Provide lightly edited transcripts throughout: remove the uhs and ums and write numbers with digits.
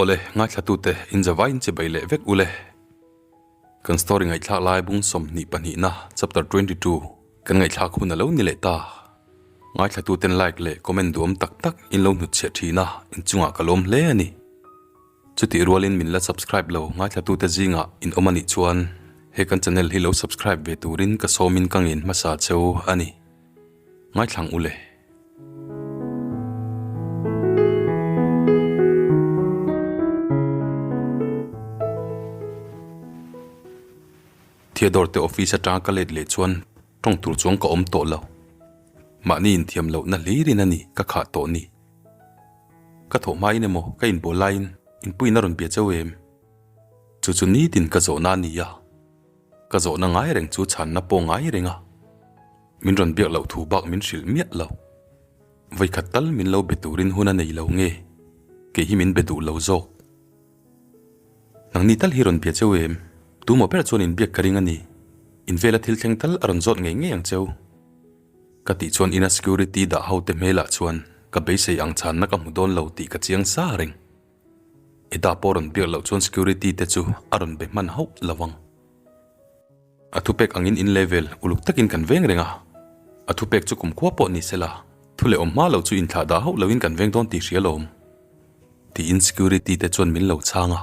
Awle, ngaithlatute inzavaiin chibai leh vek ule. Kan story ngaihthlak lai bung 22 na chapter 22 kan ngaihthlak hun a lo ni leh ta. Ngaithlatuten like leh comment duhawm tak tak in lo hnutchhiah thin a, inchungah ka lawm hle a ni. Chutih rualin min la subscribe lo ngaithlatute zingah in awm a nih chuan he kan channel hi lo subscribe ve turin ka sawmin ka ngen hmasa cheu a ni. Ngaithlang ule. Theodore te office atanga ka let leh chuan tawng tur chuan ka awm tawh lo. Mahni inthiam lohna hlirin a ni ka khah tawh ni. Ka thawh hmain emaw ka inbual laiin inpuiin a rawn bia cheu em? Chu chu nitin ka zawhna a ni a. Ka zawhna ngai reng chu chhanna pawh ngai reng a. Min rawn biak loh thu bak min hrilh miah lo. Vawikhat tal min lo be turin hun a nei lo nge? Kei hi min be duh lo zawk. Nangni tal hi rawn bia cheu em? Tu maw ber chuan inbiak ka ring a ni. In vela thil thleng tal a rawn zawt ngei ngei ang cheu. Ka tih chuan ina security dah ho te hmelah chuan ka beisei ang chhanna ka hmu dawn lo tih ka chiang sa reng. Eda pawh rawn biak loh chuan security te chu a rawn be hman hauh lo ang. A thupek angin in level uluk takin kan veng reng a, a thupek chu kumkhua pawh ni sela, thu leh awm hma lo chu inthlah dah hauh loin kan veng dawn tih hria lawm, tiin security te chuan min lo chhang a.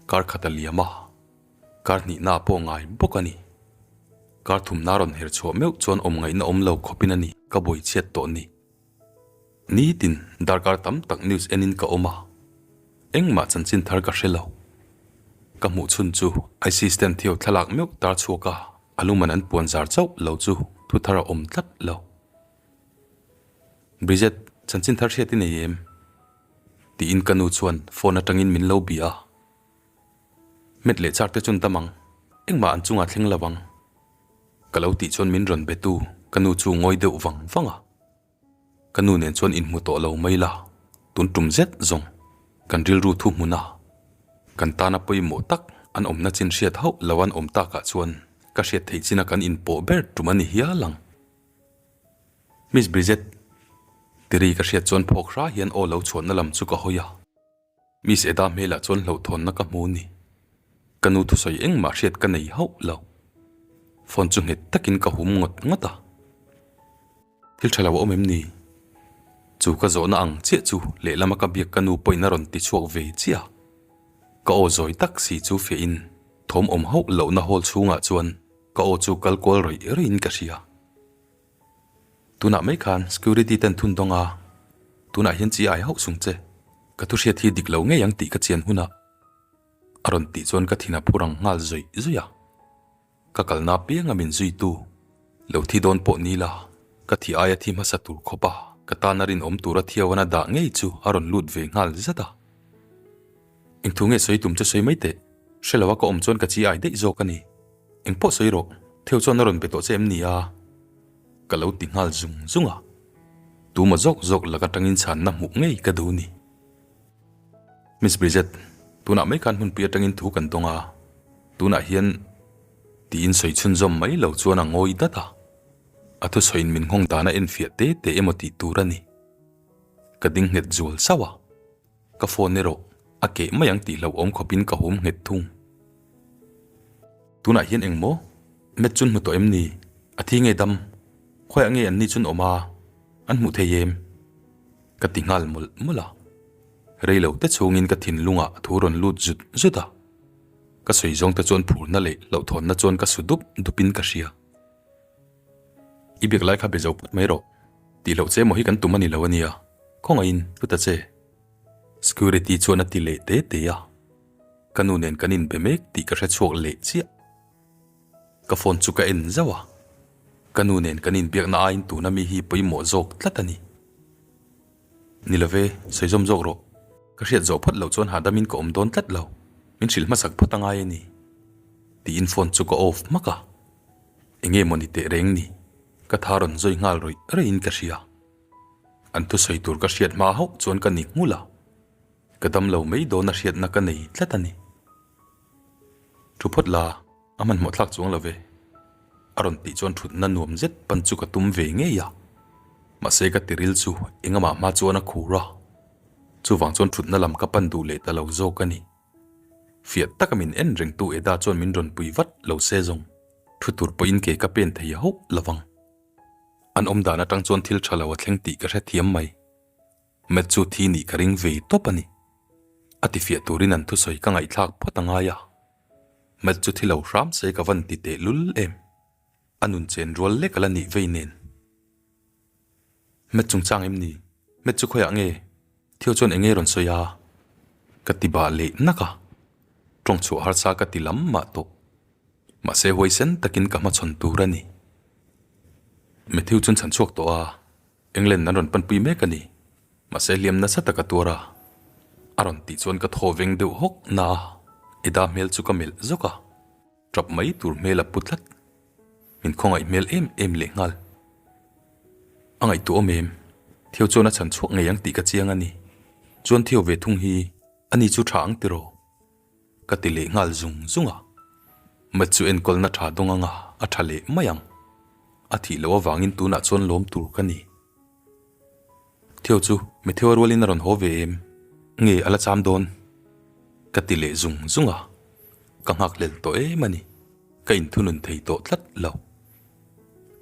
Kar khat a liam a, kar hnihna pawh ngai bawk a ni. Kar thumna rawn her chhuah meuh chuan awm ngaihna awm lo khawpin a ni ka buai chhiat tawh ni. Nitin darkar tam tak news enin ka awm a, engmah chanchin thar ka hre lo. Ka hmuh chhun chu IC stand thiau thlalak meuh tar chhuak a, a luman an puan zar chauh lo chu thu thar a awm tlat lo. Bridget, chanchin thar hriat i nei em? Tiin ka nu chuan phone atangin min lo bia a. Met leh char te chun dam ang, engmah an chungah thleng lo ang. Ka lo tih chuan min rawn be tu ka nu chu ngawi deuh vang vang a. Ka nu nen chuan inhmu tawh lo mai la, tun tum zet zawng kan rilru thu hmun a, kan tana pawimawh tak an awmna chin hriat hauh lo an awm takah chuan ka hriat theih china kan inpawh ber tum a ni hial ang. Miss Bridget, tiri ka hriat chuan phawk hra hian aw lo chhuahna lam chu ka hawi a. Miss Eda hmelah chuan hlauhthawnna ka hmu ni. Ka nu thusawi engmah hriat ka nei hauh lo. Phone chu nghet takin ka hum ngawt ngawt a. Thil tha lo a awm em ni? Chu ka zawhna ang chiah chu lehlama ka biak ka nu pawhin a rawn ti chhuak ve chiah a. Ka aw zawi tak si chu fiahin thawm awm hauh lohna hall chhungah chuan ka aw chu kal kual rawih rawih in ka hria. Tunah mai khan security ten thun dawng a, tunah hian chi ai hauh sung che, ka thu hriat hi dik lo ngei ang tih ka chian hunah a rawn tih chuan ka thin a phur ang nghal zawih zawih a. Ka kalna apianga min zuitu lo thi dawn pawh ni la, ka thi aia thi hmasa tur khawp a, ka tana rinawm tura thiauan a dah ngei chu a rawn lut ve nghal zat a. Engthu nge sawi tum chu sawi mai teh, hre lo a ka awm chuan ka chi ai daih zawk a ni. Engpawh sawi rawh, Theo chuan a rawn be tawh che em ni a? Ka lo ti nghal zung zung a. Tuma zawk zawk lak atangin chhanna hmuh ngei ka duh ni. Miss Bridget, tunah mai khan hmunpui atangin thu kan tawng a, tunah hian tiin sawi chhunzawm mai lo chuan a ngawi dat a. A thusawiin min nghawng dan a enfiah te te emaw tih tur a ni. Ka ding nghet zual sauh a. Ka phone erawh a keh mai ang tih hlauhawm khawpin ka hum nghet thung. Tunah hian eng maw? Matt chun hmu tawh em ni? A thi nge dam? Khawiah nge an ni chun awm a? An hmuh thei em? Ka ti nghal mawlh mawlh a. Rei lo te chhungin ka thinlungah thu rawn lut zut zut a. Ka sawi zawng te chuan phurna leh hlauhthawnna chuan ka su dup dupin ka hria. I biak lai kha be zo phawt mai rawh. Tih loh che emaw hi kan tum a ni lo a nia. Khawngaihin chuta che. Security chuan a ti leh te te a. Ka nu nen kan inbe mek tih ka hre chhuak leh chiah. Ka phone chu ka en zauh a. Ka nu nen kan inbiakna aiin tuna mi hi pawimawh zawk tlat a ni. Ni love, sawi zawm zawk rawh. Ka hriat zawh phawt loh chuan hahdamin ka awm dawn tlat lo. Min hrilh hmasak phawt a ngai a ni. Tiin phone chu ka off hmak a. Enge maw ni teh reng ni? Ka tha rawn zawi nghal rawih rawih in ka hria. An thusawi tur ka hriat hma hauh chuan ka ni nghulh a. Ka dam lo mai dawn a hriatna ka nei tlat a ni. Thu phawt la, a hmanhmawh thlak chuang lo ve. A rawn tih chuan thutna nuam zet pan chu ka tum ve ngei a. Mahse ka tiril chu engamah hma chuan a khur a. Chuvang chuan thutna lam ka pan duh leh ta lo zawk a ni. Fiah taka min en rengtu Eda chuan min rawn pui vat lo se zawng. Thu tur pawhin ke ka pen thei hauh lovang. An awm dan atang chuan thil tha lo a thleng tih ka hrethiam mai. Matt chu thi nih ka ring ve tawp a ni. A tifiah turin an thusawi ka ngaihthlak phawt a ngai a. Matt chu thi lo hram se ka van ti teh lul em. A nun chen rual lek a la nih vei nen. Matt chungchang em ni? Matt chu khawiah nge? Theo chuan eng nge rawn sawi a? Ka ti bah leh nak a. Tawng chhuah harsa ka ti lam mah tawh. Mahse huaisen takin ka hmachhawn tur a ni. Matthew chuan chhan chhuak tawh a, England an rawn panpui mek a ni. Mahse hliam nasa tak a tuar a. A rawn tih chuan ka thaw veng deuh hawk na a, Eda hmel chu ka melh zawk a. Tap mai tur hmel a pu tlat. Min khawngaih hmel em em leh nghal. A ngaihtuah awm em? Theo chuan a chhan chhuak ngei ang tih ka chiang a ni. Chuan Theo ve thung hi a ni chu tha ang tiraw? Ka ti leh nghal zung zung a. Matt chu enkawlna tha dawng anga a tha leh mai ang. A thih loh avangin tunah chuan lawm tur ka ni. Theo chu Mathewa rualin a rawn haw ve em? Nge a la cham dawn? Ka ti leh zung zung a, ka nghakhlel tawh em a ni. Ka inthunun thei tawh tlat lo.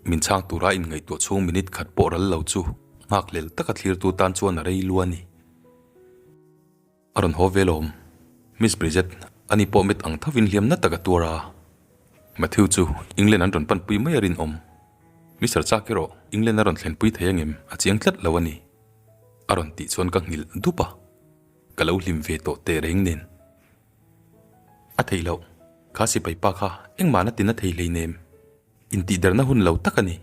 Min chhang tura inngaihtuah chhung minute khat pawh ral lo chu nghakhlel taka thlirtu tan chuan a rei lu a ni. A rawn haw ve lawm. Miss Bridget, ani pawh met ang thovin hliam na tak a tuar a. Matthew chu England an rawn panpui mai a rinawm. Mister Chak erawh England a rawn thlenpui thei angem a chiang tlat lo a ni. A rawn tih chuan ka nghilh dup a. Ka lo hlim ve tawh teh reng nen. A theih loh. Kha sipai pa kha engmah na tina thei hleinem. Intihderna hun lo tak a ni.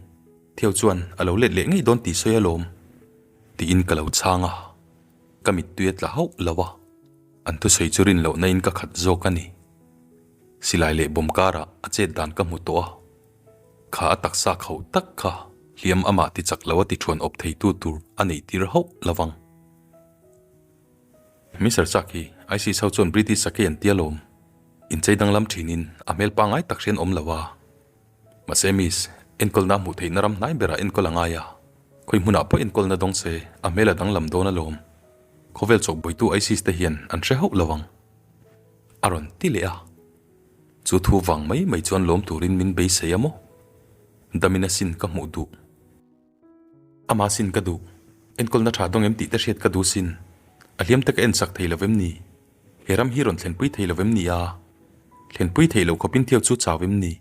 Theo chuan a lo let leh ngei dawn tih sawi alawm. Tiin ka lo chhang a. Ka mittui a tla hauh lo a, an thusawi chu rin lohna in ka khat zawk a ni. Silai leh bawm karah a chet dan ka hmu tawh a, kha a taksa khauh tak kha hliam amah ti chak lo a ti thuan awp theitu tur a neih tir hauh lo vang. Mister Chak hi ISIS ho chuan British sakei an tia lawm. Inchei danglam thinin a hmel pangngai tak hrian awm lo a. Mahse Miss, enkawlna hmuh theihna ram hnai berah enkawl a ngai a, khawi hmunah pawh enkawlna dawng se a hmel a danglam dawn alawm. Khawvel chawhbuaitu ISIS te hian an hre hauh lo ang. A rawn ti leh a. Chu thu vang mai mai chuan lawm turin min beisei a maw? Damin asin ka hmuh duh. Amah sin ka duh. Enkawlna tha dawng em tih te hriat ka duh sin. A hliam te ka en sak thei lo vem ni? He ram hi rawn thlenpui thei lo vem ni a? Thlenpui theih loh khawpin Theo chu chau em ni?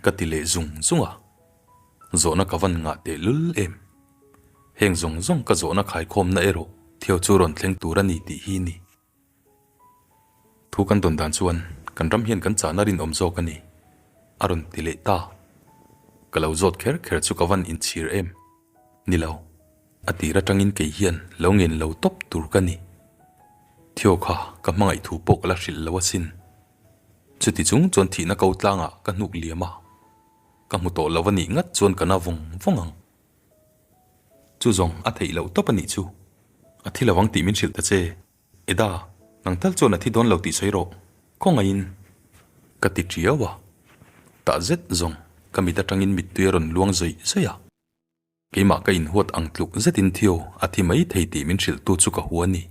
Ka ti leh zung zung a. Zawhna ka van ngah teh lul em? Heng zawng zawng ka zawhna khaikhawmna erawh Theo chu rawn thleng tur a ni tih hi ni. Thu kan dawn dan chuan kan ram hian kan chahna rinawm zawk a ni, a rawn ti leh ta. Ka lo zawt kher kher chu ka van inchhir em? Ni lo, a tir atangin kei hian lo ngen lo tawp tur ka ni. Theo kha ka hmangaih thu pawh ka la hrilh lo asin. Chuti chung chuan thihna ko tlangah ka hnuk liam a, ka hmu tawh lo a nih ngat chuan ka na vawng vawng ang. Chu zawng a theih loh tawp a nih chu. A thi lo ang tih min hrilh ta che. Eda, nang tal chuan a thi dawn lo tih sawi rawh. Khawngaihin. Ka ti tiau a. Tah zet zawng ka mit atangin mittui a rawn luang zawih zawih a. Keimah ka inhuat ang tluk zetin Theo a thi mai thei tih min hrilhtu chu ka hua a ni.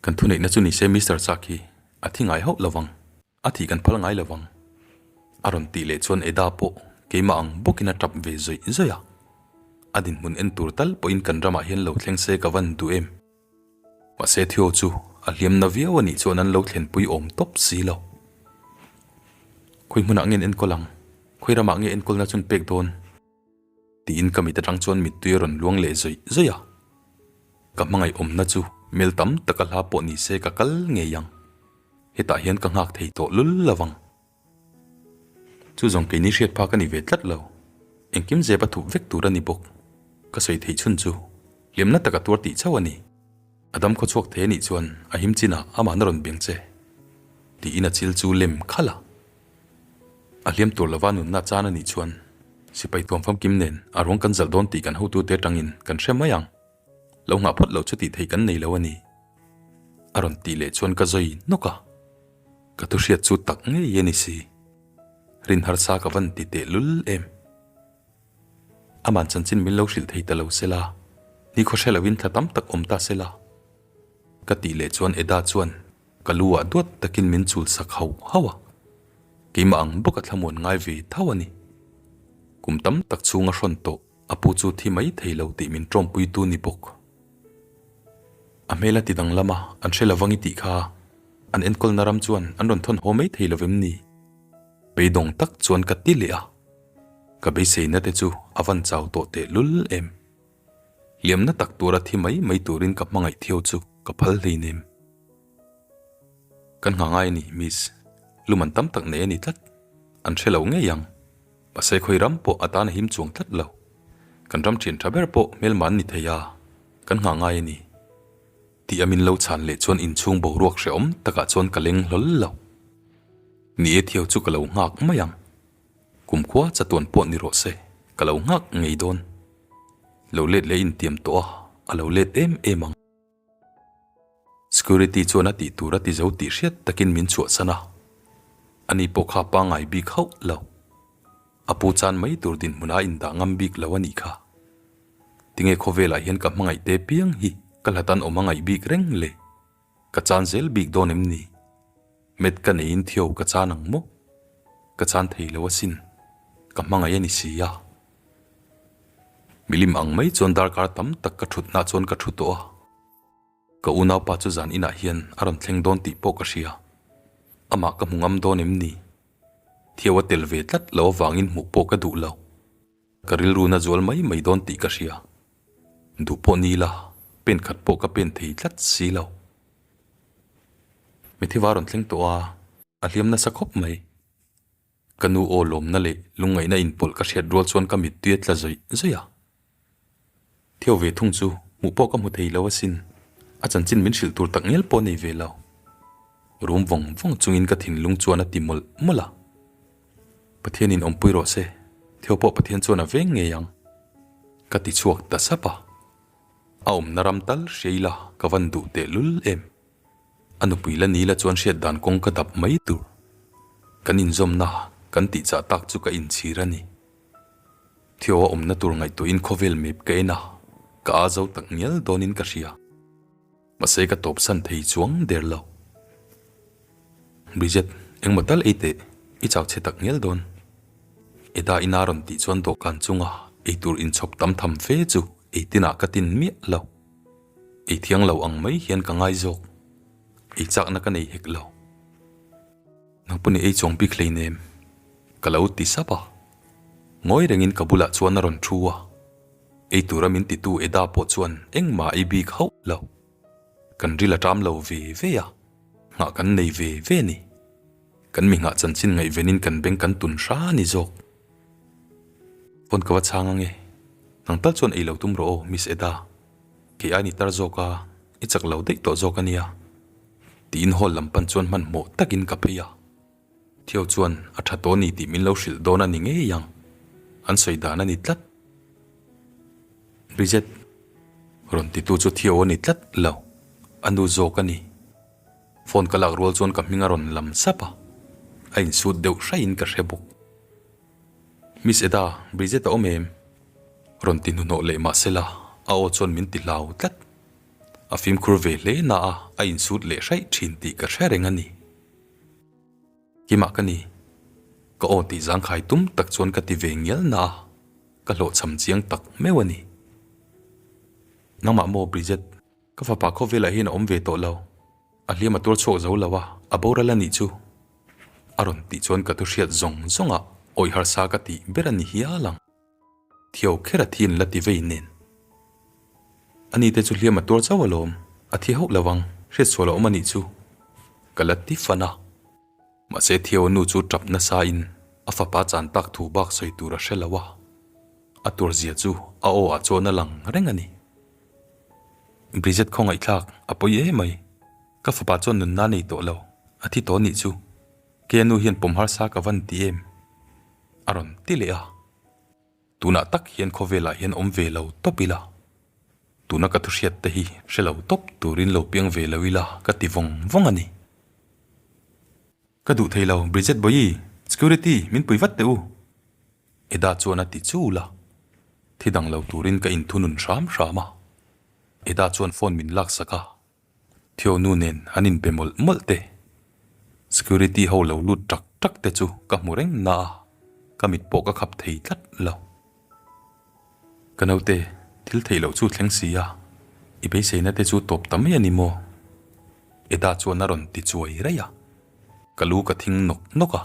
Kan thuneihna chu nise Mister Chak hi a thi ngai hauh lovang. A thih kan phal ngai lovang. A rawn tih leh chuan Eda pawh keimah ang bawkin a tap ve zawih zawih a. A dinhmun en tur tal pawhin kan ramah hian lo thleng se ka van duh em. Mahse Theo chu a hliam na viau a nih chuan an lo thlenpui awm tawp si lo. Khawi hmunah nge an enkawl ang? Khawi ramah nge enkawlna chu an pek dawn? Tiin ka mit atang chuan mittui a rawn luang leh zawih zawih a. Ka hmangaih awmna chu mel tam taka hla pawh ni se ka kal ngei ang. Hetah hian ka nghak thei tawh lul lo vang. Chu zawng keini hriat phak a ni ve tlat lo. Engkim zep a thup vek tur a ni bawk. Ka sawi theih chhun chu hliamna taka tuar tih chauh a ni. A dam khaw chhuak thei a nih chuan a him chinah amahna rawn beng che. Tiin a chil chu lem khalh a. A hliam tur lova nunna chan a nih chuan sipai thuam famkim nen a ruang kan zalh dawn tih kan hotute atangin kan hre mai ang. Lo nghah phawt lo chu tih theih kan nei lo a ni. A rawn tih leh chuan ka zawi nawk a, ka thu hriat chu tak ngei a ni si. Rin harsa ka van ti teh lul em. Aman chanchin min lo hrilh thei ta lo se la. Nikhaw hre loin thla tam tak awm ta se la. Ka tih leh chuan Eda chuan ka lu ah duat takin min chul sak hauh hauh a. Keimah ang bawk a thlamuan ngai ve tho a ni. Kum tam tak chhung a hrawn tawh a pu chu thi mai thei lo tih min tawmpuitu ni bawk. A hmel a ti danglam a, an hre lovang i tih kha an enkawlna ram chuan an rawn thawn haw mai thei lovem ni? Beidawng tak chuan ka ti leh a, ka beiseina te chu a van chau tawh tehlul em. Hliamna tak tura thi mai mai turin ka hmangaih thiau chu ka phal hleinem. Kan nghah ngai a ni, Miss. Luman tam tak nei a ni tlat. An hre lo ngei ang. Mahse khawi ram pawh a tan a him chuang tlat lo. Kan ram thian tha ber pawh hmelma an ni thei a, kan nghah ngai a ni. Tih a min lo chhan leh chuan inchhung boruak hrehawm takah chuan ka leng hlawl lo. Ni e thiau chu ka lo nghak mai ang. Kumkhua chatuan pawh ni rawh se, ka lo nghak ngei dawn. Lo let leh intiam tawh a, a lo let em em ang. Security chuan a tih tur a ti zo tih hriat takin min chhuahsan a, ani pawh kha pangngai bik hauh lo. A pu chan mai tur dinhmun a indah ngam bik lo a nih kha. Tinge khawvelah hian ka hmangaih te piang hi ka hlatan awm a ngaih bik reng le? Ka chan zel bik dawn em ni? Met ka neiin Theo ka chan ang maw? Ka chan thei lo asin, ka hmangaih a ni si a. Milim ang mai chuan darkar tam tak ka thutna chuan ka thu tawh a. Ka unaupa chu zan inah hian a rawn thleng dawn tih pawh ka hria. Amah ka hmu ngam dawn em ni? Theo a tel ve tlat lo avangin hmuh pawh ka duh lo. Ka rilru na zual mai mai dawn tih ka hria. Duh pawh ni la, pen khat pawh ka pen thei tlat si lo. Mithiva rawn thleng tawh a, a hliam nasa khawp mai. Ka nu aw lawmna leh lungngaihna inpawlh ka hriat rual chuan ka mittui a tla zawih zawih a. Theo ve thung chu hmuh pawh ka hmu thei lo asin, a chanchin min hrilh tur tak ngial pawh nei ve lo. Rum vawng vawng chungin ka thinlung chuan a ti mawlh mawlh a. Pathianin awmpui rawh se, Theo pawh Pathian chuan a veng ngei ang. Ka ti chhuak ta sap a. A awmna ram tal hria ila ka van duh tehlul em. A nupui la ni la chuan hriat dan kawng ka dap mai tur. Kan inzawmna kan tihchah tak chu ka inchhir a ni. Theo a awmna tur ngaihtuahin khawvel map ka en a, ka a zo tak ngial dawnin ka hria. Mahse ka tawpsan thei chuang der lo. Bridget, engmaw tal ei teh, i chau chhe tak ngial dawn. Eda ina rawn tih chuan dawhkan chunga eitur inchhawp tam tham fe chu eitinah ka tin miah lo. Ei thiang lo ang mai hian ka ngai zawk. Ei chakna ka nei hek lo. Nang pawh ni ei chuang bik hleinem. Ka lo ti sap a. Ngawi rengin ka bulah chuan a rawn thu a. Ei tura min titu Eda pawh chuan engmah ei bik hauh lo. Kan ril a ṭam lo ve ve a, nghah kan nei ve ve a ni. Kan mi nghah chanchin ngaihvenin kan beng kan tun hra a ni zawk. Phone ka va chhang ange. Nang tal chuan ei lo tum rawh aw, Miss Eda. Kei ai ni tar zawk a, i chak lo daih tawh zawk a nia. Tiin hall lam pan chuan hmanhmawh takin ka phei a. Theo chuan a tha tawh ni tih min lo hrilh dawn a ni ngei ang. An sawi dan a ni tlat. Bridget rawn titu chu Theo a ni tlat lo, a nu zawk a ni. Phone ka lak rual chuan ka hming a rawn lam sap a, a insut deuh hraiin ka hre bawk. Miss Eda, Bridget a awm em? Rawn ti hnuhnawh leh mah sela, a aw chuan min ti hlau tlat. A fimkhur ve hle na a, a insut leh hraih thin tih ka hre reng a ni. Kimah ka ni. Ka aw tih zangkhai tum tak chuan ka ti ve ngial na a, ka hlawhchham chiang tak meuh a ni. Nangmah maw Bridget, ka fapa khawvelah hian a awm ve tawh lo. A hliam a tuar chhuak zo lo a, a boral a nih chu. A rawn tih chuan ka thu hriat zawng zawng ah awih harsa ka tih ber a ni hial ang. Thiau kher a thi an la ti vei nen. Ani te chu hliam a tuar chauh alawm, a thi hauh lo ang, hriatsual a awm a nih chu. Ka la ti fan a. Mahse Thiau nu chu tap nasa in a fapa chan tak thu bak sawi tur a hre lo a. A tuar zia chu a aw ah chuan a lang reng a ni. Bridget khawngaihthlak a pawi emai. Ka fapa chuan nunna nei tawh lo, a thi tawh nih chu. Kei a nu hian pawm harsa ka van ti em? A rawn ti leh a. Tunah tak hian khawvelah hian awm ve lo tawp ila, tuna ka thuhriat te hi hre lo tawp turin lo piang ve lo ila ka ti vawng vawng a ni. Ka duh thei lo, Bridget Boyi, security, min pui vat teh u. Eda chuan a ti chul a, thi dang lo turin ka inthunun hram hram a. Eda chuan phone min laksak a, Theo nu nen an inbe mawlh mawlh te. Security ho lo lut tak tak te chu ka hmu reng na a, ka mit pawh ka khap thei tlat lo. Ka naute, thil theih loh chu thleng si a, i beiseina te chu tawp ta mai a ni maw? Eda chuan a rawn ti chuai raih a, ka lu ka thing nawk nawk a.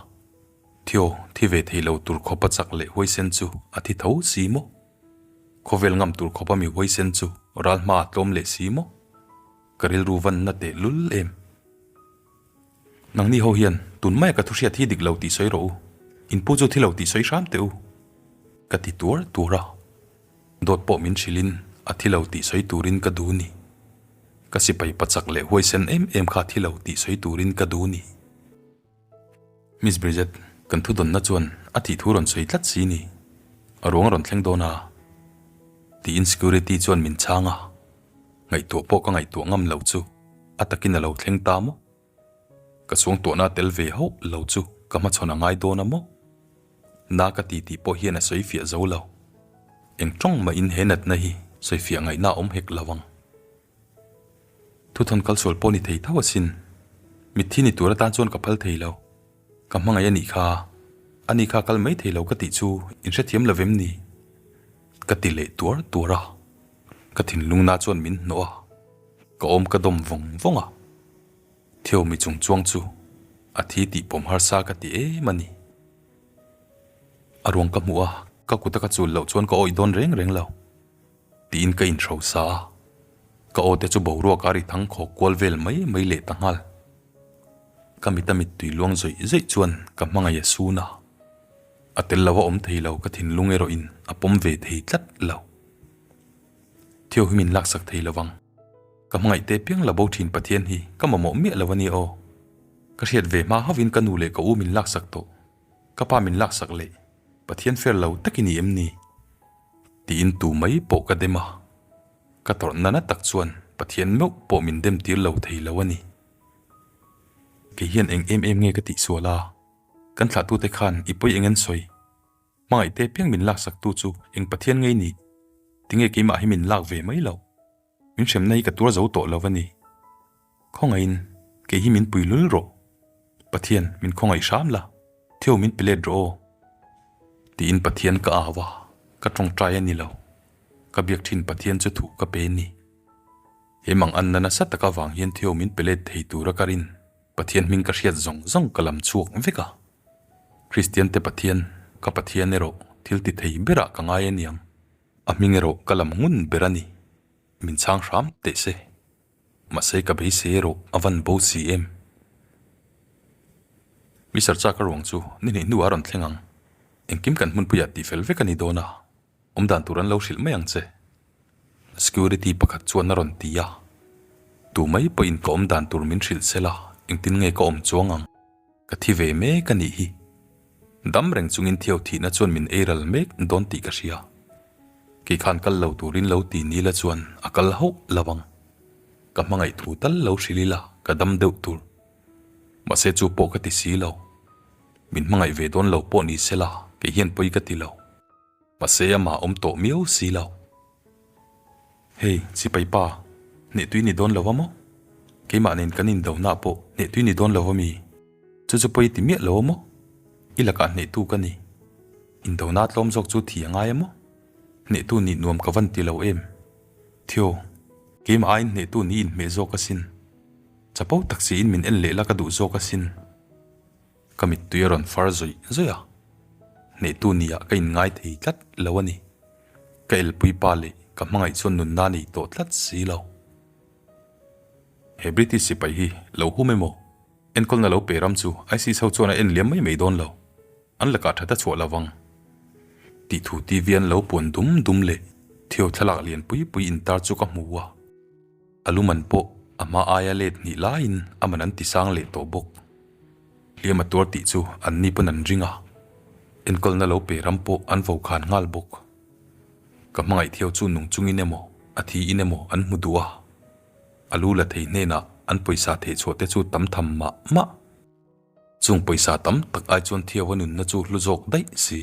Theo, thi ve thei lo tur khawpa chak leh huaisen chu a thi tho si maw? Khawvel ngam tur khawpa mi huaisen chu ral hma a tlawm leh si maw? Ka rilru van na teh lul em? Nangni ho hian tun maia ka thu hriat hi dik lo tih sawi rawh u, in pu chu thi lo tih sawi hram teh u, ka ti tuar tuar a. Dawt pawh min hrilhin a thi lo tih sawi turin ka duh ni. Ka sipai pachak leh huaisen em em kha thi lo tih sawi turin ka duh ni. Miss Bridget, kan thu dawnna chuan a thih thu rawn sawi tlat si ni. A ruang a rawn thleng dawn a, tiin security chuan min chhang a. Ngaihtuah pawh ka ngaihtuah ngam lo chu a takin a lo thleng ta maw? Ka suangtuahna tel ve hauh lo chu ka hmachhawn a ngai dawn a maw? Na ka ti tih pawh hian a sawi fiah zo lo. Eng tawng mahin he natna hi sawi fiah ngaihna a awm hek lo ang. Thuthawn kalsual pawh ni thei tho asin. Mitthi ni tur atan chuan ka phal thei lo. Ka hmangaih a nih kha. Ani kha kal mai thei lo ka tih chu in hrethiam lo vem ni? Ka ti leh tuar tuar a. Ka thinlung na chuan min hnawh a. Ka awm ka dawm vawng vawng a. Theo mi chung chuang chu a thi tih pawm harsa ka ti em a ni. A ruang ka hmuh a, ka kut a ka chul loh chuan ka awih dawn reng reng lo. Tiin ka inhrosa a, ka aw te chu boruak a ri thang khawk kual vel mai mai leh ta nghal. Ka mit a mittui luang zawih zawih chuan ka hmangaih a sun a, a tel lo a awm thei lo ka thinlung erawh in a pawm ve thei tlat lo. Theo hi min laksak thei lo vang. Ka hmangaih te piang la bo thin Pathian hi ka mamawh miah lo a nia aw. Ka hriat ve hma hauhin ka nu leh ka u min laksak tawh. Ka pa min laksak leh Pathian fer lo tak i ni em ni? Tiin tu mai pawh ka dem a, ka tawrh nana tak chuan Pathian meuh pawh min dem tir lo thei lo a ni. Kei hian eng em em nge ka tihsual a, kan thlahtute khan i pawi eng en sawi? Hmangaih te piang min laksaktu chu eng Pathian ngei ni? Tinge keimah hi min lak ve mai lo? Min hremna hi ka tuar zo tawh lo a ni. Khawngaihin, kei hi min pui lul rawh. Pathian, min khawngaih hram la, Theo min pe let rawh aw. Tiin Pathian ka au a, ka tawngtai a ni lo. Ka biak thin Pathian chu thuh ka pe ni. He mang anna nasa tak avang hian Theo min pe let thei tura ka rin Pathian hming ka hriat zawng zawng ka lam chhuak vek a. Kristian te Pathian, ka Pathian erawh thil ti thei berah ka ngai a niang. A hming erawh ka lam ngun ber a ni. Min chhang hram teh se. Mahse ka beisei erawh a van bo si em. Mister Chaka ruang chu ni hnih hnuah a rawn thleng ang. Engkim kan hmunpuiah tihfel vek a ni dawn a, awmdan tur an lo hrilh mai ang che. Security pakhat chuan a rawn ti a. Tu mai pawhin ka awmdan tur min hrilh se la, engtin nge ka awm chuang ang? Ka thi ve mek a nih hi. Dam reng chungin Theo thihna chuan min ei ral mek dawn tih ka hria. Kei khan kal lo turin lo ti ni la chuan a kal hauh lo ang. Ka hmangaih thu tal lo hrilh ila ka dam deuh tur. Mahse chu pawh ka ti si lo. Min hmangaih ve dawn lo pawh ni se la kei hian pawi ka ti lo. Mahse amah awm tawh miau si lo. Hei, sipai pa, hnehtui ni dawn lo va maw? Keimah nen kan indona pawh hnehtui ni dawn lo va mi? Chu chu pawi ti miah lo a maw? I lakah hnehtu ka ni. Indona tlawm zawk chu thi a ngai a maw? Hnehtu nih nuam ka van ti lo em? Theo, keimah aiin hnehtu ni inhmeh zawk asin. Chapo tak siin min en leh la ka duh zawk asin. Ka mittui a rawn far zawih zawih a, hnehtu nia ka inngai thei tlat lo a ni. Ka elpui pa leh ka hmangaih chuan nunna nei tawh tlat si lo. He British sipai hi lo hum emaw? Enkawlna lo pe ram chu ISIS ho chuan a en liam mai mai dawn lo. An lakah that a chhuah lo vang. Tih thu TV an lo puan dum dum leh Theo thlalak lian pui pui intar chu ka hmu a. A lu man pawh a hma aia let hnih laiin a man an ti sang leh tawh bawk. Hliam a tuar tih chu an ni pawn an ring a, enkawlna lo pe ram pawh an vo khan nghal bawk. Ka hmangaih thiau chu nung chungin emaw a thiin emaw an hmu duh a, a lu la thei hnenah an pawisa thehchhuah te chu tam tham mah mah. Chung pawisa tam tak ai chuan Thiaua nunna chu hlu zawk daih si.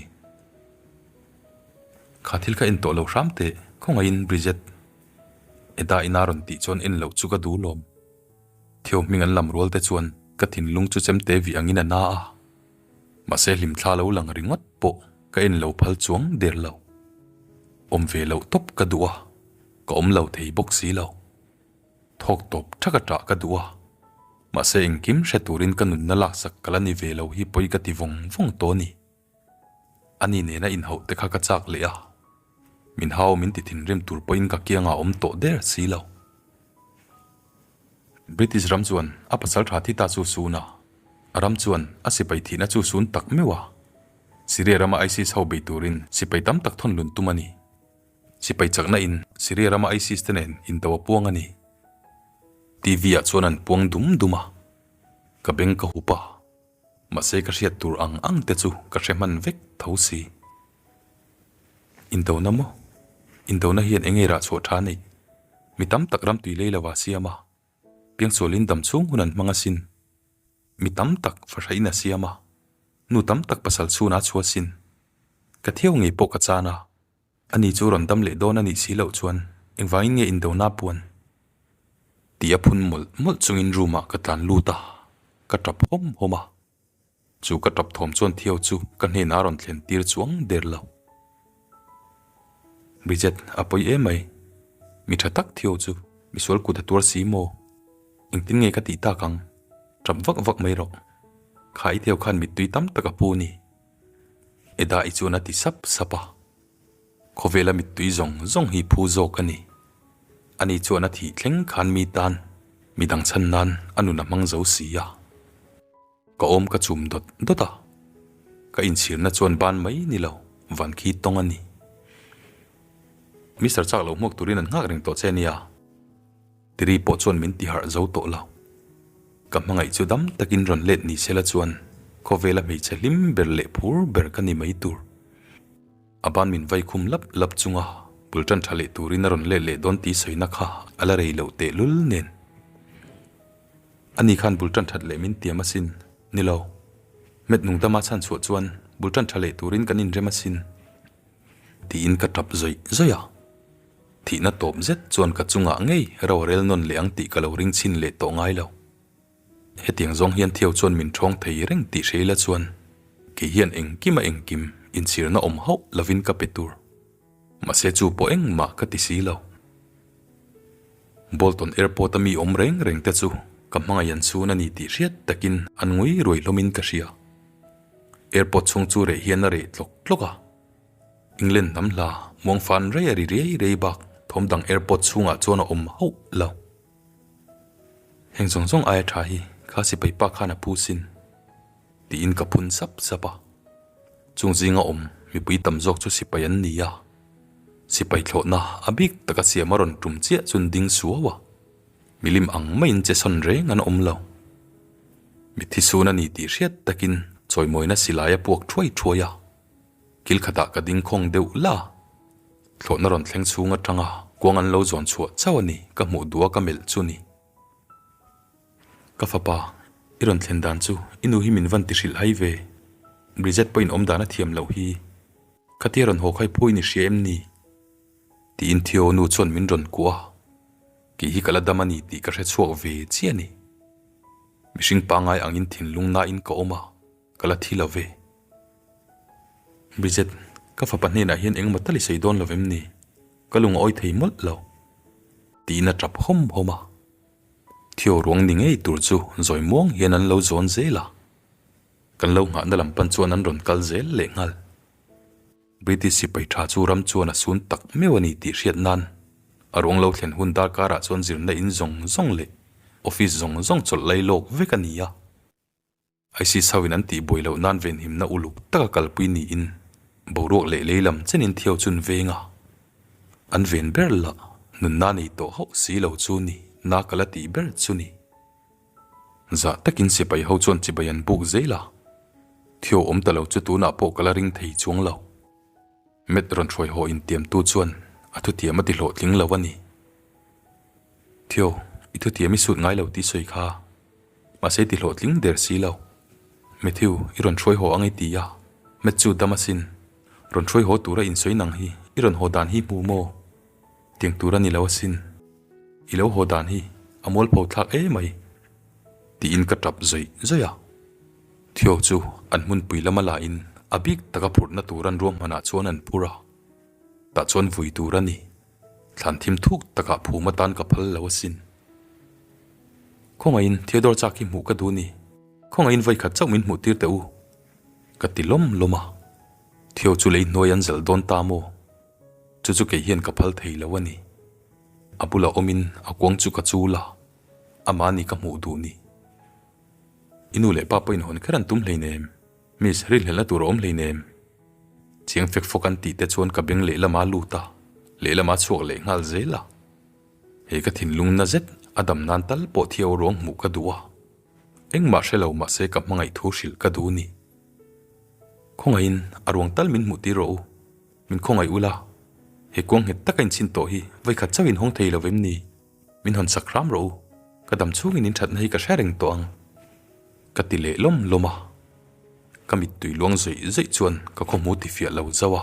Kha thil kha en tawh lo hram teh, khawngaihin Bridget. Eda ina rawn tih chuan en loh chu ka duh lawm. Theo hming an lam rual te chuan ka thinlung chu chemte vih angin a na a. Mahse hlimthla lo lang ringawt pawh ka en lo phal chuang der lo. Awm ve loh tawp ka duh a, ka awm lo thei bawk si lo. Thawk tawp thak a ṭah ka duh a, mahse engkim hre turin ka nunna laksak ka la ni ve lo hi pawi ka ti vawng vawng tawh a ni. Ani nena inhauh te kha ka chak leh a, min hau min ti thinrim tur pawhin ka kiangah awm tawh der si lo. British ram chuan a pasal tha thi ta chu sun a, a ram chuan a sipai thihna chu sun tak meuh a. Syria rama ISIS ho bei turin sipai tam tak thawn lun tum a ni. Sipai chakna in Syria rama ISIS te nen indo a puang a ni. TV ah chuan an puang dum dum a, ka beng ka hup a. Mahse ka hriat tur ang ang te chu ka hre hman vek tho si. Indona maw? Indona hian eng nge rah chhuah tha neih? Mi tam tak ram tui lei lova siam a, piangsualin dam chhung hun an hmang asin. Mi tam tak fahrain a siam a, nu tam tak pasal chhun a chhuah asin. Ka thiau ngei pawh ka chan a. Ani chu rawn dam leh dawn a nih si loh chuan engvangin nge indona puan? Tih a phun mawlh mawlh chungin room ah ka tlan lut a, ka tap hawm hawm a. Chu ka tap thawm chuan Theo chu ka hnenah a rawn thlen tir chuang der lo. Bridget, a pawi em mai. Mi tha tak Theo chu misual kut a tuar si maw? Engtin nge ka tih tak ang? Tap vak vak mai rawh. Kha i Theo khan mittui tam tak a pu a ni. Eda i chuan a ti sap sap a, Khawvela mittui zawng zawng hi phu zawk a ni. Ani chuan a thih thleng khan mi tan midang chhan nan a nun a hmang zo si a. Ka awm ka chum dawt dawt a, ka inchhirna chuan ban mai ni lo van khi tawng a ni. Mister chak lo hmuak turin an nghak reng tawh che a nia. Tiri pawh chuan min ti harh zo tawh lo. Ka hmangaih chu dam takin rawn let ni sela chuan khawvela hmeichhe hlim ber leh phur ber ka ni mai tur. A ban min vai khum lap lap chunga bul tan tha leh turin a rawn let leh dawn tih sawina kha a la rei loh tehlul nen. Ani khan bul tan that leh min tiam asin. Ni lo. Met nung dama chhan chhuah chuan bul tan tha leh turin kan inrem asin. Tiin ka tap zawih zawih a. Thihna tawp zet chuan ka chungah ngei ro a rel nawn leh ang tih ka lo ring chhin leh tawh ngai lo. Hetiang zawng hian Theo chuan min ṭhawng thei reng tih hre ila chuan kei hian engkim a engkim inchhirna awm hauh lovin ka pe tur. Mahse chu pawh engmah ka ti si lo. Bolton Airport a mi awm reng reng te chu ka hmangaih an chhun a ni tih hriat takin an ngui ruai hlawmin ka hria. Airport chhung chu reh hian a reh tlawk tlawk a. England hnam hla muang fan rei a ri riai riai bak thawm dang airport chhungah chuan a awm hauh lo. Heng zawng zawng aia tha hi kha sipai pa khan a phu sin tiin ka phun sap sap a. Chung zinga awm mipui tam zawk chu sipai an ni a. Sipai thlawhna a bik taka siam a rawn tum chiah chun ding suau a. Milim ang maiin che sawn reng an awm lo. Mitthi sun a ni tih hriat takin chawimawina silai a puak thuai thuai a. Kil khatah ka ding khawng deuh la. Thlawhna rawn thleng chhung atanga kuang an lo zawn chhuah chauh a ni ka hmuh duh a ka melh chu ni. Ka fapa, i rawn thlen dan chu i nu hi min van ti hrilh hai ve. Bridget pawhin awm dan a thiam loh hi. Khatia rawn haw khai phu i ni hria em ni? Tiin Theo nu chuan min rawn kuah a. Kei hi ka la dam a ni tih ka hre chhuak ve chiah a ni. Mihring pangngai angin thinlung nain ka awm a. Ka la thi lo ve. Bridget, ka fapa hnenah hian engemaw tal i sawi dawn lo vem ni? Ka lung a awi thei mawlh lo. Tiin a tap hawm hawm a. Theo ruang ni ngei tur chu zawi muang hian an lo zawn zel a. Kan lo nghahna lam pan chuan an rawn kal zel leh nghal. British sipai tha chu ram chuan a sun tak meuh a ni tih hriat nan a ruang lo thlen hun darkarah chuan zirna in zawng zawng leh office zawng zawng chawlh lai lawk vek a ni a. ISIS hoin an tihbuai loh nan venhimna uluk taka kalpui niin boruak leh lei lam chenin Theo chun veng a, an ven ber lah nunna nei tawh hauh si lo chu ni na ka la tih ber chu ni. Zah takin sipai ho chuan chibai an buk zel a, Theo awm ta lo chu tunah pawh ka la ring thei chuang lo. Matt rawn hruai haw intiamtu chuan a thutiam a ti hlawhtling lo a ni. Theo, i thutiam i sut ngai lo tih sawi kha. Mahse ti hlawhtling der si lo. Matthew, i rawn hruai haw ang i ti a, Matt chu dam asin. Rawn hruai haw tura insawi nang hi i rawn haw dan hi hmu maw? Tiang tur a ni lo asin. I lo haw dan hi a mualpho thlak emai tiin ka tap zawih zawih a. Theo chu an hmunpui lama lahin a bik taka phurhna tur an ruahmanah chuan an phur a, tah chuan vui tur a ni. Thlan thim thuk takah phum atan ka phal lo asin. Khawngaihin Theodore chak hi hmuh ka duh ni. Khawngaihin vawikhat chauh min hmuh tir teh u. Ka ti lawm lawm a. Theo chu lei hnuai an zalh dawn ta maw? Chu chu kei hian ka phal thei lo a ni. A bulah awmin a kuang chu ka chul a, amah ni ka hmuh duh ni. I nu leh pa pawhin hawn kher an tum hleinem, Miss, rinhlelhna tur a awm hleinem. Chiang fek fawk an tih te chuan ka beng lehlam a lut a, lehlam a chhuak leh nghal zel a. He ka thinlung na zet a dam nan tal pawh Theo ruang hmuh ka duh a, engmah hre lo mahse ka hmangaih thu hrilh ka duh ni. Khawngaihin a ruang tal min hmuh tir rawh u. Min khawngaih ula, he kuang nghet taka inchhin tawh hi vawikhat chauh in hawng thei lo vem ni? Min hawn sak hram rawh u, ka dam chhungin in thatna hi ka hre reng tawh ang. Ka ti leh lawm lawm a, ka mittui luang zawih zawih chuan ka khawhmu ti fiah lo zauh a.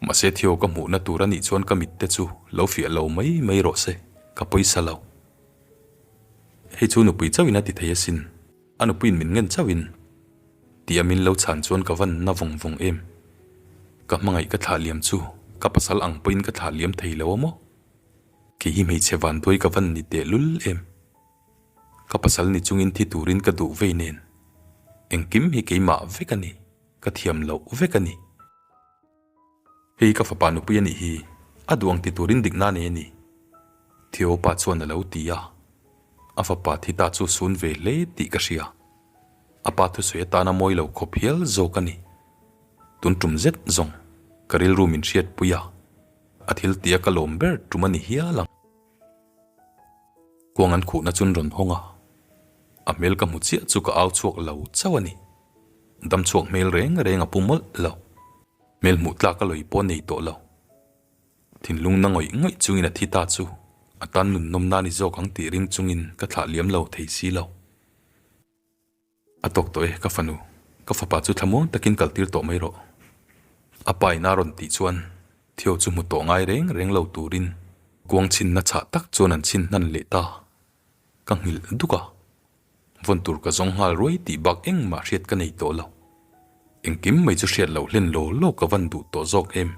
Mahse Theo ka hmuhna tur a nih chuan ka mitte chu lo fiah lo mai mai rawh se, ka pawisa lo. Hei chu nupui chauhin a ti thei asin. A nupuiin min ngen chauhin tia min lo chhan chuan ka van na vawng vawng em. Ka hmangaih ka thlah liam chu ka pasal ang pawhin ka thlah liam thei lo a maw? Kei hi hmeichhe vanduai ka van ni tehlul em. Ka pasal ni chungin thi turin ka duh vei nen. Engkim hi keimah vek a ni, ka thiam loh vek a ni. Hei ka fapa nupui a nih hi, a duh ang ti turin dikna nei a ni, Theo pa chuan a lo ti a. A fapa thi ta chu sun ve hle tih ka hria. A pa thusawi atana mawi lo khawp hial zawk a ni. Tun tum zet zawng ka rilru min hriatpui a, a thil tia ka lawm ber tum a ni hial ang. Kuang an khuhna chun rawn hawng a, a hmel ka hmu chiah chu ka au chhuak lo chauh a ni. Dam chhuak hmel reng reng a pu mawlh lo. Hmel hmuh tlak a lawi pawh nei tawh lo. Thinlung na ngawih ngawih chungin a thi ta chu a tan nun nawmna ni zawk ang tih ring chungin ka thlah liam lo thei si lo. A tawk tawh e ka fanu, ka fapa chu thlamuang takin kal tir tawh mai rawh. A pa in a rawn tih chuan Theo chu hmu tawh ngai reng reng lo turin kuang chhinna chhah tak chuan an chhin hnan leh ta. Ka nghilh duk a. Vawn tur ka zawng nghal ruai tih bak engmah hriat ka nei tawh lo. Engkim mai chu hriat loh hlen law law ka van duh tawh zawk em.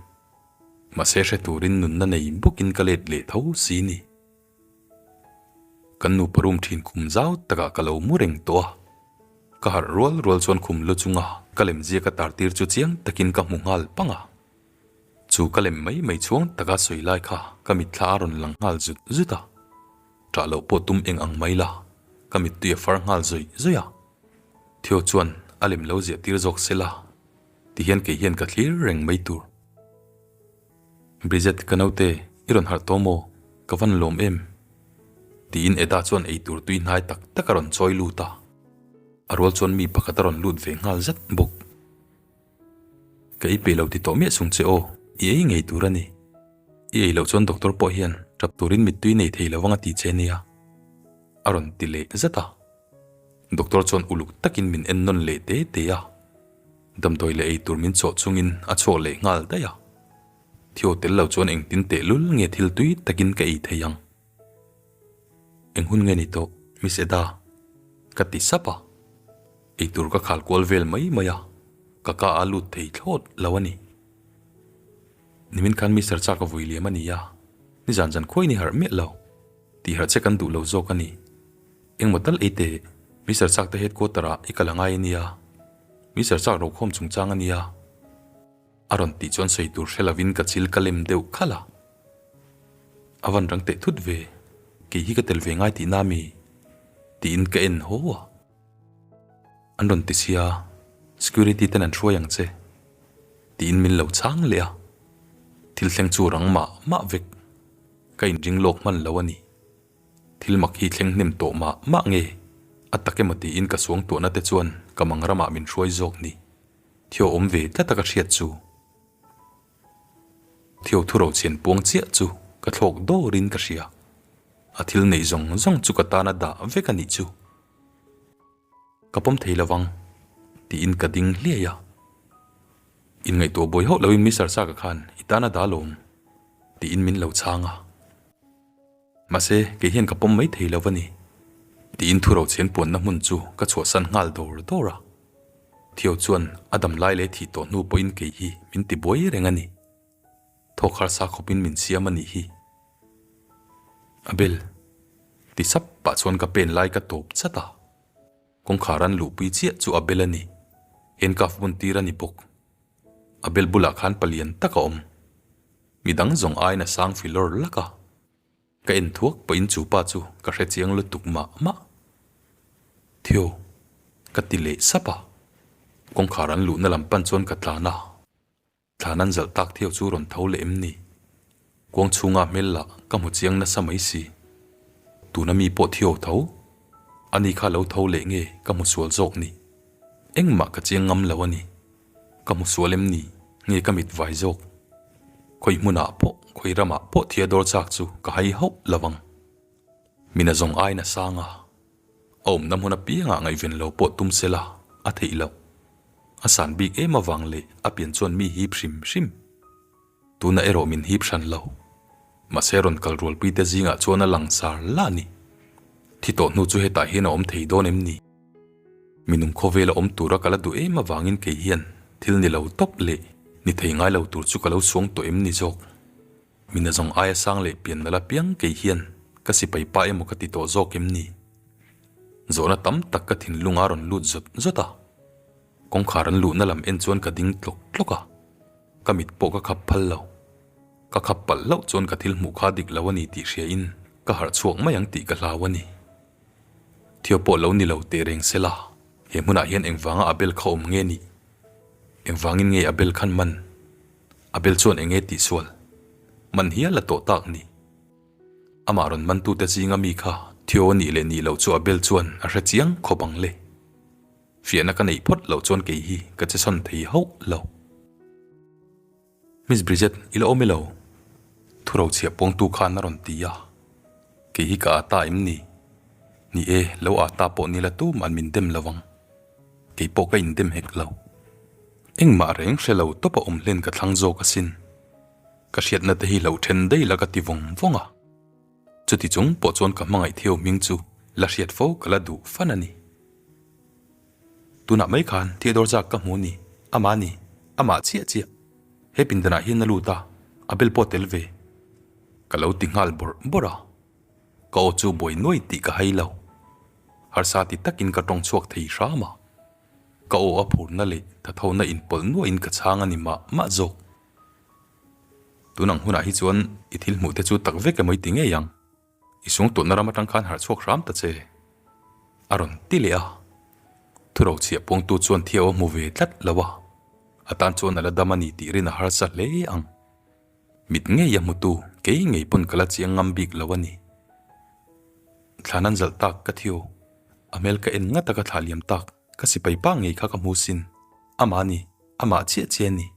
Mahse hre turin nunna nei bawkin ka let leh tho si ni. Kan nupa room thin khum zau takah ka lo mu reng tawh a. Ka harh rual rual chuan khum lu chunga ka lem ziak a tar tir chu chiang takin ka hmu nghal pang a. Chu ka lem mai mai chhuang taka sawi lai kha ka mitthla a rawn lang nghal zut zut a. Ṭah loh pawh tum eng ang mai la, ka mittui a far nghal zawih zawih a. Theo chuan a lem lo ziah tir zawk se la, tihian kei hian ka thlir reng mai tur. Bridget, ka naute, i rawn harh tawh maw? Ka van lawm em? Tiin Eda chuan eitur tui hnai tak tak a rawn chawi lut a. A rual chuan mi pakhat a rawn lut ve nghal zet bawk. Ka ei peih lo ti tawh miah sung che aw, i ei ngei tur a ni. I ei loh chuan doctor pawh hian tap turin mittui nei thei lo vang a ti che nia. A rawn ti leh zat a. Doctor chuan uluk takin min en nawn leh te te a. Damdawi leh ei tur min chawh chungin a chhuak leh nghal daih a. Theo tel lo chuan engtin tehlul nge thil tui takin ka ei thei ang. Eng hun nge ni tawh, Miss Eda? Ka ti sap a. Eitur ka khal kual vel mai mai a, ka ka a lut thei thlawt lo a ni. Nimin khan Mister Chak a vui liam a ni a, nizan zan khuain i harh miah lo. Tih harh che kan duh lo zawk a ni. Engmaw tal ei teh, Mister Chak te headquarter ah i kal a ngai a nia. Mister Chak rokhawm chungchang a nia. A rawn tih chuan sawi tur hre lovin ka chil ka lem deuh khalh a. A van rang teh thut ve, kei hi ka tel ve ngai tihna mi? Tiin ka en haw a. An rawn ti sia, security ten an hruai ang che. Tiin min lo chhang leh a. Thil thleng chu rang mah mah vek. Ka inring lawk hman lo a ni. Thil mak hi thleng hnem tawh mah mah nge? A tak emaw tiin ka suangtuahna te chuan ka mang ramah min hruai zawk ni. Thio awm ve tlat a ka hriat chu. Thio thuro chhian puang chiah chu ka thlawk dawrin ka hria. A thil neih zawng zawng chu ka tana dah vek a nih chu. Ka pawm thei lovang tiin ka ding hliai a. Inngaihtuah buai hauh loin Mister Saka khan i tana dah lawm tiin min lo chhang a. Mahse, kei hian ka pawm mai thei lo a ni, tiin thurochhian puanna hmun chu ka chhuahsan nghal dawr dawr a. Theo chuan a dam lai leh thih tawh hnu pawhin kei hi min ti buai reng a ni. Thawk harsa khawpin min siam a nih hi. Abel, ti sap pah chuan ka pen lai ka tawp chat a. Kawngkhar an luhpui chiah chu Abel a ni. Handcuff bun tir a ni bawk. Abel bulah khan palian tak a awm. Midang zawng aiin a sang filawr lak a. Ka en thuak pawhin chu pa chu ka hre chiang lutuk mah mah. Theo, ka ti leh sap a. Kawngkhar an luhna lam pan chuan ka tlan a. Thlan an zalh tak Theo chu rawn tho leh em ni? Kuang chhunga hmel lah ka hmu chiang nasa mai si. Tuna mi pawh Theo tho? Ani kha lo tho leh nge ka hmu sual zawk ni? Engmah ka chiang ngam lo a ni. Ka hmu sual em ni? Nge ka mit vai zawk? Khawi hmunah pawh, khawi ramah pawh Theodore chak chu ka hai hauh lo ang. Mina zawng aiin a sang a. A awmna hmun apiangah ngaihven lo pawh tum se la, a theih loh. A san bik em avang leh a pian chuan mi hip hrim hrim. Tuna erawh min hip hran lo. Mahse rawn kal rualpui te zingah chuan a lang sar la a ni. Thi tawh hnu chu hetah hian a awm thei dawn em ni? Minung khawvela awm tura ka la duh em avangin kei hian thil ni lo tawp leh ni thei ngai lo tur chu ka lo suang tawh em ni zawk? Mina zawng aia sang leh pian nala piang kei hian ka sipai pa emaw ka ti tawh zawk em ni? Zawhna tam tak ka thinlung a rawn lut zawt zawt a. Kawngkhar an luhna lam en chuan ka ding tlawk tlawk a, ka mit pawh ka khap phal lo. Ka khap palh hlauh chuan ka thil hmuh kha dik lo a ni tih hria in ka harh chhuak mai ang tih ka hlau a ni. Thio pawh lo ni lo teh reng se la, he hmunah hian engvanga a bel kha awm nge nih? Engvangin nge a bel khan man? A bel chuan enge tih sual? Man hial a tawh tak ni. Amah rawn mantute zinga mi kha Theo nih leh nih loh chu a bel chuan a hre chiang khawp ang le. Fiahna ka neih phawt loh chuan kei hi ka che sawn thei hauh lo. Miss Bridget, i la awm i lo? Thurochhiah puangtu khan a rawn ti a. Kei hi ka ata em ni? Ni e, lo ata pawh ni la tumah min dem lo ang. Kei pawh ka indem hek lo. Engmah reng hre lo tawp a awm hlen ka thlang zawk asin. Ka hriatna te hi lo then daih la ka ti vawng vawng a. Chuti chung pawh chuan ka hmangaih Theo hming chu la hriat fo ka la duh fan a ni. Tunah mai khan Theodore zak ka hmu ni, amah ni, amah chiah chiah. He pindanah hian a lut a, a bel pawh tel ve. Ka lo ti nghal bawrh bawrh a. Ka aw chu buai nuai tih ka hai lo. Harsa ti takin ka tawng chhuak thei hram a. Ka aw a phurna leh thathona inpawlh nuaiin ka chhang a ni mah mah zawk. Tun ang hunah hi chuan i thil hmuh te chu tak vek emaw i ti ngei ang. I sung tawhna ram atang khan harh chhuak hram ta che. A rawn ti leh a. Thurochhiah puangtu chuan Theo a hmu ve tlat lo a. A tan chuan a la dam a ni tih rin a harsa hle ang. Mit ngei a hmutu kei ngei pawn ka la chiang ngam bik lo a ni. Thlan an zalh tak ka Theo. A hmel ka en ngat a ka thlah liam tak. Ka sipai pa ngei kha ka hmu sin. Amah a ni. Amah chiah chiah a ni.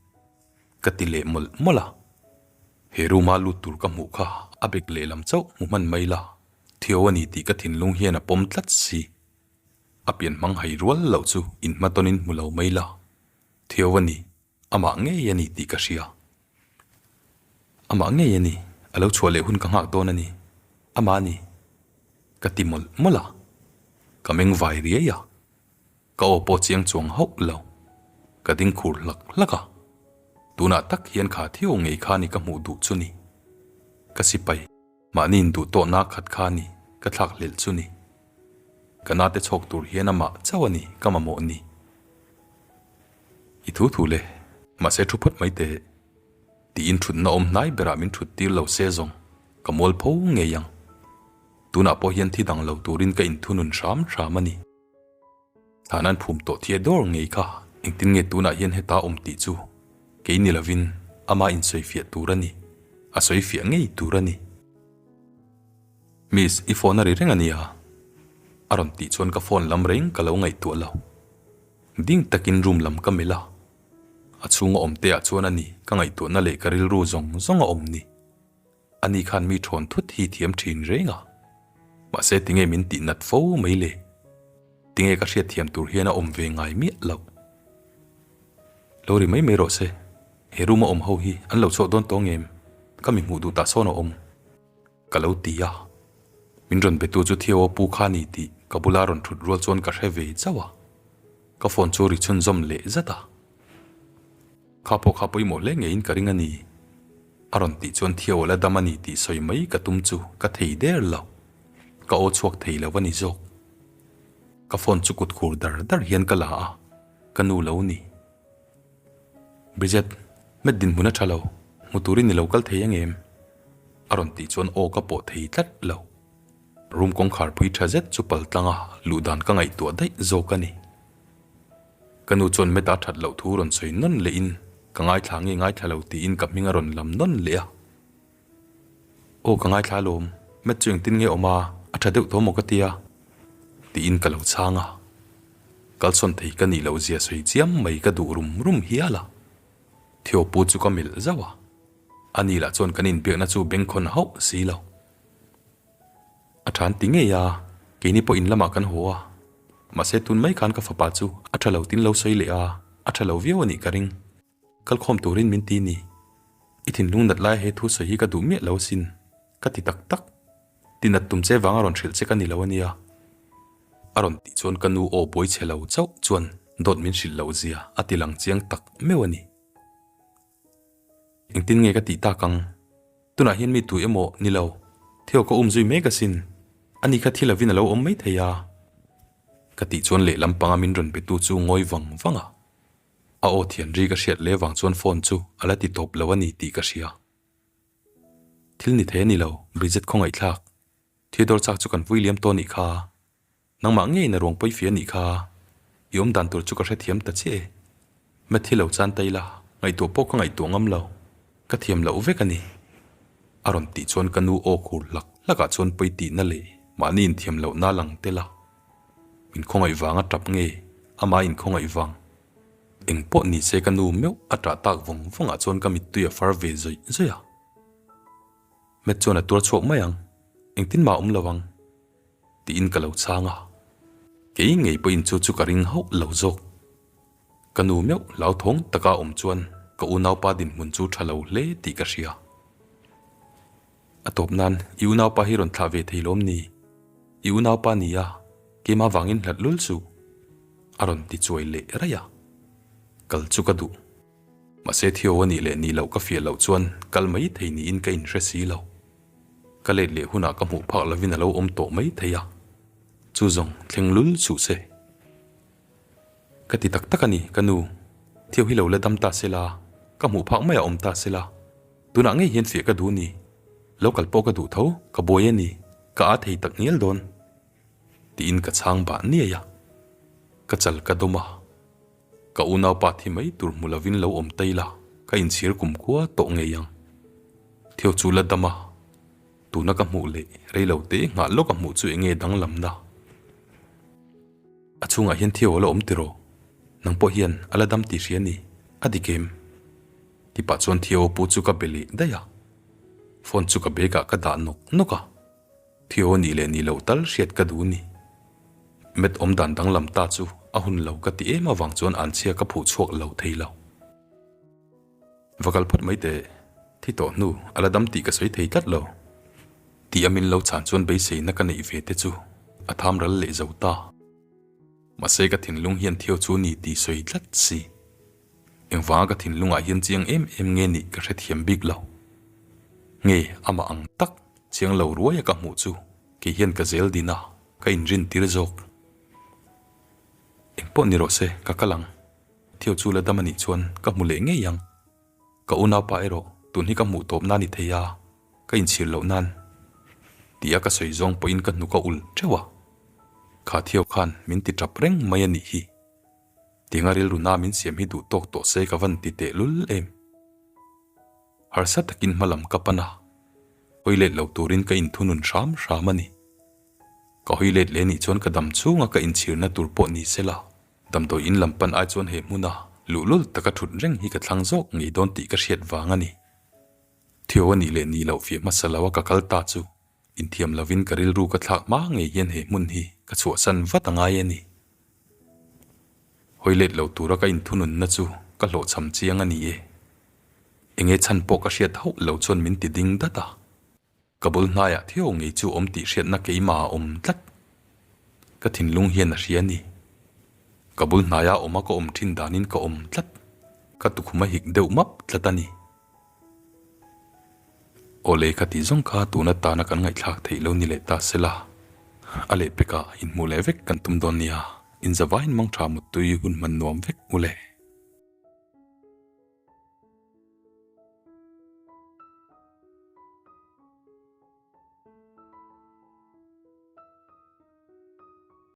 Ka ti leh mawlh mawlh a. He room a lut tur ka hmuh kha a bek lehlam chauh hmu hman mai la, Theo a ni tih ka thinlung hian a pawm tlat si. A pian hmang hai rual loh chu inhmatawnin hmu lo mai la, Theo a ni, amah ngei a ni tih ka hria. Amah ngei a ni, a lo chhuah leh hun ka nghak dawn a ni, amah a ni. Ka ti mawlh mawlh a, ka meng vai riai a. Ka aw pawh chiang chuang hauh lo. Ka ding khur hlak hlak a. Tunah tak hian kha Theo ngei kha ni ka hmuh duh chu ni. Ka sipai, mahni induh tawhna khat kha ni ka thlak hlelh chu ni. Ka nate chhawk tur hian amah chauh a ni ka mamawh ni. I thu thu le, mahse thu phawt mai teh. Tiin thutna awm hnai berah min thut tir lo se zawng ka mual pho ngei ang. Tunah pawh hian thi dang lo turin ka inthunun hram hram a ni. Thlan an phum tawh Theodore ngei kha engtin nge tunah hian heta awm tih chu kei ni lovin ama insawifiah tur a ni, a sawifiah ngei tur a ni. Miss, i phone a ri reng a nia a rawn tih chuan ka phone lam reng ka lo ngaihtuah lo. Ding takin room lam ka melh a, a chhunga awm te ah chuan a ni ka ngaihtuahna leh ka rilru zawng zawng a awm ni. Ani khan mi thawn thut hi thiam thin reng a, mahse tinge min tih nat fo mai le? Tinge ka hriat thiam tur hian a awm ve ngai miah loh? Lo ri mai mai rawh se, he room a awm ho hi an lo chhuak dawn tawh ngem? Ka mi hmuh duh tah sawn a awm ka lo ti a. Min rawn betu chu Theo pu kha ni tih ka bula rawn thut rual chuan ka hre ve chauh a, ka phone chu ri chhunzawm leh zat a. Kha pawh kha pawimawh hle ngeiin ka ring a ni. A rawn tih chuan Theo la dam a ni tih sawi mai ka tum chu ka thei der lo. Ka aw chhuak thei lo a ni zawk. Ka phone chu kut khur dar dar hian ka la a, ka nu lo ni. Bridget, Matt dinhmun a tha lo, hmu turin i lo kal thei ang em? A rawn tih chuan aw ka pawh thei tlat lo. Room kawngkhar pui tha zet chu pal tlang a, luh dan ka ngaihtuah daih zawk a ni. Ka nu chuan Matt a that loh thu rawn sawi nawn lehin ka ngaithla nge ngaithla lo tiin ka hming a rawn lam nawn leh a. Aw ka ngaithla alawm, Matt chu engtin nge awm a, a tha deuh tawh maw ka tia? Tiin ka lo chhang a. Kalsawn thei ka nih loh zia sawi chiam mai ka duh rum rum hial a. Theo pu chu ka melh zauh a, ani lah chuan kan inbiakna chu bengkhawn hauh si lo. A than ti ngei a, keini pawh in lamah kan haw a, mahse tun mai khan ka fapa chu a tha lo tin lo sawi leh a, a tha lo viau a nih ka ring. Kalkhawm turin min ti ni. I thinlung nat laia he thu sawi hi ka duh miah lo asin, ka ti tak tak. Ti nat tum che vanga rawn hrilh che ka ni lo a nia. A rawn tih chuan ka nu aw buai chhe lo chauh chuan dawt min hrilh loh zia a ti lang chiang tak meuh a ni. Engtin nge ka tih tak ang? Tunah hian mi tu emaw ni lo, Theo ka um zui mek asin. Ani kha thi lovin a lo awm mai thei a. Ka tih chuan lehlam panga min rawn betu chu ngawi vang vang a. A aw thian ri ka hriat leh vang chuan phone chu a la ti tawp lo a ni tih ka hria. Thil ni thei a ni lo, Bridget khawngaihthlak. Theodore chak chu kan vui liam tawh a nih kha. Nangmah ngeiin a ruang pawi fia a nih kha. I awm dan tur chu ka hrethiam ta chiah e. Matt hi lo chan ta ila, ngaihtuah pawh ka ngaihtuah ngam lo. Ka thiam loh vek a ni. A rawn tih chuan ka nu aw khur hlak hlakah chuan pawi tihna leh mahni inthiam lohna a lang tel a. Min khawngaih vang a tap nge, amah inkhawngaih vang. Eng pawh ni se ka nu meuh a tah tak vawng vawngah chuan ka mittui a far ve zawih zawih a. Matt chuan a tuar chhuak mai ang, engtin mah a awm lo ang, tiin ka lo chhang a. Kei ngei pawhin chu chu ka ring hauh lo zawk. Ka nu meuh hlauthawng taka awm chuan ka unaupa dinhmun chu tha lo hle tih ka hria. A tawp nan i unaupa hi rawn thlah ve thei lawm ni? I unaupa ni a, keimah vangin hlat lul suh. A rawn ti chuai leh raih a. Kal chu ka duh. Mahse Theo a nih leh nih loh ka fiah loh chuan kal mai thei niin ka inhre si lo. Ka let leh hunah ka hmuh phak lovin a lo awm tawh mai thei a. Chu zawng thleng lul suh se. Ka ti tak tak a ni, ka nu. Theo hi lo la dam ta se la, ka hmuh phak maiah awm ta se la. Tunah ngei hian fiah ka duh ni. Lo kal pawh ka duh tho, ka buai a ni, ka aa thei tak ngial dawn. Tiin ka chhang bah niai a. Ka chal ka dawm a. Ka unaupa thi mai tur hmu lovin lo awm ta ila, ka inchhir kumkhua tawh ngei ang. Theo chu la dam a. Tuna ka hmuh leh reilo te nghah lawk a hmuh chu enge danglamna? A chhungah hian Theo a la awm tiraw? Nang pawh hian a la dam tih hria ni, a dik em? Ti pah chuan Theo pu chu ka be leh daih a. Phone chu ka bag ah ka dah nawk nawk a. Theo nih leh nih loh tal hriat ka duh ni. Matt awm dan danglam ta chu a hun lo ka ti em avang chuan anchhia ka phuh chhuak lo thei lo. Va kal phawt mai teh, thi tawh hnu a la dam tih ka sawi thei tlat lo. Tih a min lo chhan chuan beiseina ka neih ve te chu a tham ral leh zo ta. Mahse ka thinlung hian Theo chu ni tih sawi tlat si. Engvanga ka thinlungah hian chiang em em nge nih ka hrethiam bik lo. Nge amah ang tak chiang lo ruaia ka hmuh chu kei hian ka zel din a, ka inrin tir zawk. Engpawh ni rawh se, ka kal ang. Theo chu la dam a nih chuan ka hmu leh ngei ang. Ka unaupa erawh tun hi ka hmuh tawp nan i thei a, ka inchhir loh nan. Ti a ka sawi zawng pawhin ka hnuk a ul teuh a. Kha Theo khan min ti tap reng mai a nih hi. Tianga rilru na min siam hi duh tawk tawh se ka van ti teh lul em. Harsa takin hma lam ka pan a, hawi let lo turin ka inthunun hram hram a ni. Ka hawi let leh nih chuan ka dam chhunga ka inchhirna tur pawh ni se la, damdawi in lam pan ai chuan he hmuna luhlul taka thut reng hi ka thlang zawk ngei dawn tih ka hriat vang a ni. Theo a nih leh nih loh fiah hmasa lo a ka kal ta chu inthiam lovin ka rilru ka thlak hma ngei hian he hmun hi ka chhuahsan vat a ngai a ni. Hawi let lo tura ka inthununna chu ka hlawhchham chiang a ni e. Enge chhan pawh ka hriat hauh lo chuan min ti ding dat a. Ka bul hnaiah Theo ngei chu awm tih hriatna keimah a awm tlat. Ka thinlung hian a hria a ni. Ka bul hnaia awma ka awm thin danin ka awm tlat. Ka tukhum a hik deuh map tlat a ni. Awle ka tih zawng kha tuna tana kan ngaihthlak theih lo ni leh ta sela. A lehpekah inhmuh leh vek kan tum dawn nia. Inzavain mangtha muttui hun hman nuam vek u le.